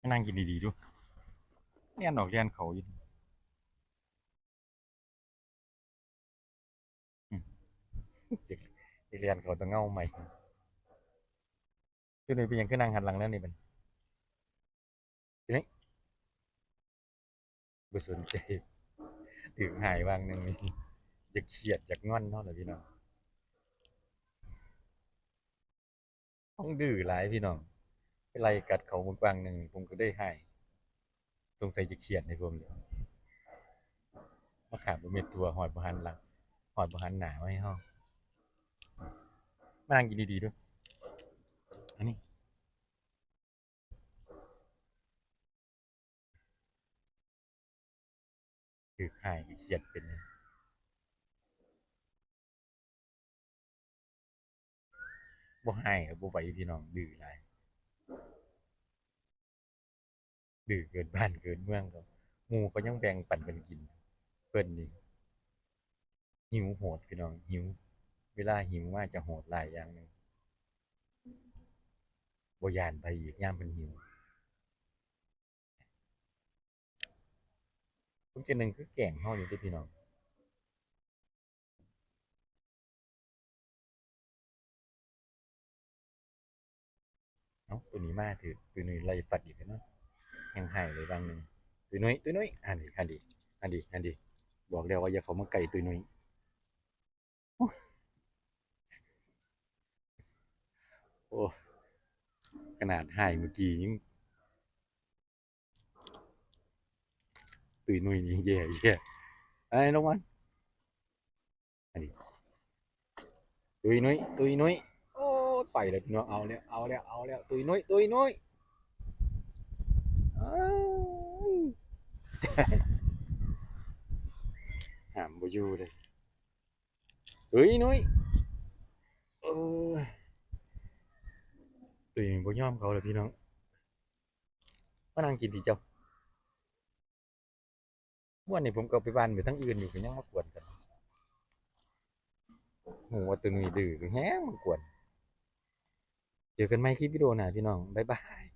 ມານັ່ງກິນດີໆດູ ແລ່ນອອກແລ່ນເຂົ້າຢູ່ ອືມ ຊິແລ່ນເຂົ້າຕະເຫງົາໃໝ່. ຈຸດນີ້ເປັນຫຍັງຄືນັ່ງຫັນຫຼັງແນວນີ້ບັດນີ້? ຈຸດນີ້ ບໍ່ສົນໃຈ ຖືກຫາຍຫວ່າງໜຶ່ງນີ້ ຢາກຂຽດຢາກງອນເຮົານະພີ່ນ້ອງ. ນ້ອງດື້ຫຼາຍພີ່ນ້ອງ ໄປໄລ່ກັດເຂົາໝົດຫວ່າງໜຶ່ງ ຜົມກໍເລີຍຫາຍ ສົງໄສຈະຂຽດໃຫ້ຜົມຢູ່ ມາຂາດບໍ່ເມັດທົ່ວ ຮອດບໍ່ຫັນຫຼັງ ຮອດບໍ່ຫັນໜ້າມາໃຫ້ເຮົາ. ມານັ່ງກິນດີໆດູ ອັນນີ້ ຖືກຫາຍຂຽດເປັນ ບໍ່ຫາຍກໍບໍ່ໄຫວພີ່ນ້ອງ ດື້ຫຼາຍ ດື້ເກີນບ້ານເກີນເມືອງ ກໍໝູ່ເຂົາຍັງແບ່ງປັນກັນກິນ ເພິ່ນນີ້ຫິວໂຫດພີ່ນ້ອງ ຫິວ ເວລາຫິວມາຈະໂຫດຫຼາຍຢ່າງໜຶ່ງ ບໍ່ຢ້ານໃຜອີກຍາມເພິ່ນຫິວ. ຄົນເທື່ອໜຶ່ງຄືແກ້ງເຮົາຢູ່ເດ້ພີ່ນ້ອງ. ເອົ້າ ໂຕນີ້ມາຖືກ ຕຸ້ຍນຸ້ຍໄລ່ຟັດອີກແລ້ວເນາະ ແຮງຮ້າຍເລີຍຫວ່າງໜຶ່ງ. ຕຸ້ຍນຸ້ຍ ຕຸ້ຍນຸ້ຍ ຫັ້ນເດ ຫັ້ນເດ ຫັ້ນເດ ຫັ້ນເດ ບອກແລ້ວວ່າຢ່າເຂົ້າມາໃກ້ຕຸ້ຍນຸ້ຍ. ໂອ້ ຂະໜາດຫາຍມື້ກີ້ຍັງ ຕຸ້ຍນຸ້ຍນີ້ແຍ່ໆ ໄອ້ລົງມາ ອັນນີ້ ຕຸ້ຍນຸ້ຍ ຕຸ້ຍນຸ້ຍ ໂອ້ຍ ໄປແລ້ວພີ່ນ້ອງ ເອົາແລ້ວ ເອົາແລ້ວ ເອົາແລ້ວ ຕຸ້ຍນຸ້ຍ ຕຸ້ຍນຸ້ຍ ອ້າຍ ຫ້າມບໍ່ຢູ່ເດ້. ຕຸ້ຍນຸ້ຍ ເອີຍ ຕຸ້ຍບໍ່ຍອມເຂົາແລ້ວພີ່ນ້ອງ ມານັ່ງກິນຕິເຈົ້າ. ມື້ວານນີ້ຜົມກໍໄປບ້ານໄປທາງອື່ນຢູ່ ກໍຍັງມາກວນກັນ ຮູ້ວ່າຕຸ້ຍນຸ້ຍດື້ກໍແຮງມາກວນ. ເຈີກັນໃໝ່ຄລິບວິດີໂອໜ້າພີ່ນ້ອງ ບາຍບາຍ.